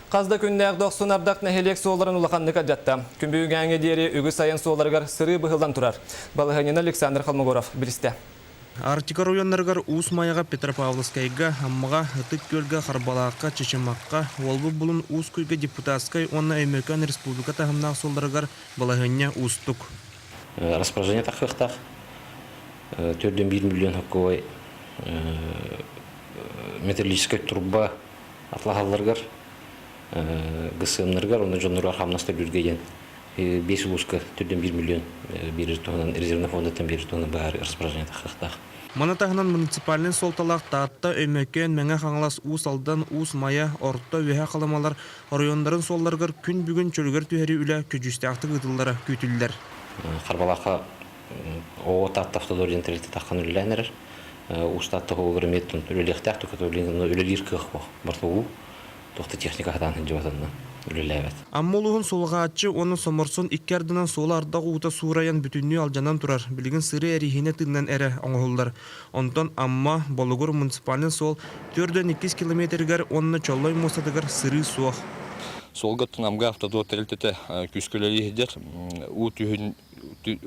Хас да күннээх дохсун ардах нэһилиэк суолларын улаханнык алдьатта. Күн бүгүҥҥэ диэри үгүс айан суолларыгар сырыы быһыллан турар. Балаһыанньаны Александр Холмогоров билистэ. Арктика оройуоннарыгар Уус Майаҕа, Петропавловскайга, Аммаҕа, Ытык Күөлгэ, Харбалаахха, Чычымахха, Уолбут Булун, Уус Куйга Депутатскай уонна Өймөкөөн республика таһымнаах суолларыгар балаһыанньа уустук. Распоряжение тахсыахтаах. 4,1 миллион хоккой металлическай турба атлаһалларыгар, ГСМ-нарыгар уонна дьонноругар хамнас төлүүргэ диэн биэс улууска төрдүн 1 миллион биэрэр туһунан резервнэй фондаттан биэрэр туһунан быһаарыы распоряжение тахсыахтаах. Маны таһынан муниципальнай суолталаах Таатта, Өймөкөөн, Мэҥэ Хаҥалас, Уус Алдан, Уус Майа, Орто, Үөһээ Халымалар оройуоннарын суолларыгар күн бүгүн чөлүгэр түһэрии үлэ көдьүүстээхтик ыытыллара күүтүллэр. Харбалаахха ООО Таатта Автодор диэн тэрилтэ таххан үлэлээн эрэр. Уус Таатта уһугар эмиэ үлэлиэхтээх, үлэлиир кыах барыта уу, туох да техника сатаан сылдьыбатынна үлэлээбэт. Амма улууһун Сулҕааччы уонна Соморсун икки ардынан суола ардах уута суурайан бүтүннүү алдьанан турар, билигин сырыы эрииһинэ тыынынан эрэ оҥоһуллар. Онтон Амма, Болугур муниципальнай суол 42 километрыгар уонна Чоллой муостатыгар сырыы суох. Суолга Амга автодор тэрилтэтэ күүскэ үлэлии сылдьар. Уу түһүн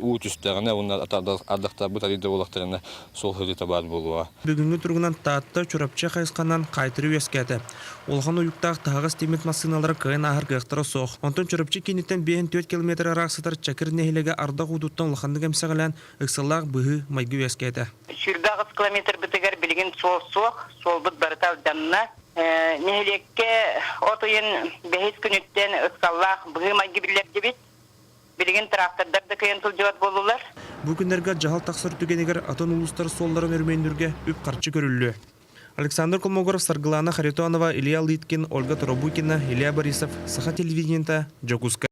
уу түстэҕинэ уонна ардахтарбыт арыйда буоллахтарына суол сырыыта баар буолуоҕа. Бүгүҥҥү туругунан Таатта, Чурапчы хайысханан хаайтырыы үөскээтэ. Улахан уйуктаах таһаҕас тимир массыыналара кыайан ааһар кыахтара суох. Онтон Чурапчы кииниттэн 54 километр ыраах сытар Чакыр нэһилиэгэ ардах уутуттан улаханнык эмсэҕэлээн, ыксаллаах быһыы-майгы үөскээтэ. 28 километрбытыгар билигин суол суох, суолбут барыта алдьанна. Нэһилиэккэ от ыйын бэһис күнүттэн ыксаллаах быһыы-майгы биллэрдибит. Билигин трактордар да кыайан сылдьыбат буоллулар. Бу күннэргэ дьаһал тахсар түгэнигэр атын улуустар суолларын өрөмүөннүүргэ үп-харчы көрүллүө. Александр Колмогоров, Саргылана Харитонова, Илья Лыткин, Ольга Торобукина, Илья Борисов, Саха телевидениета, Дьокуускай.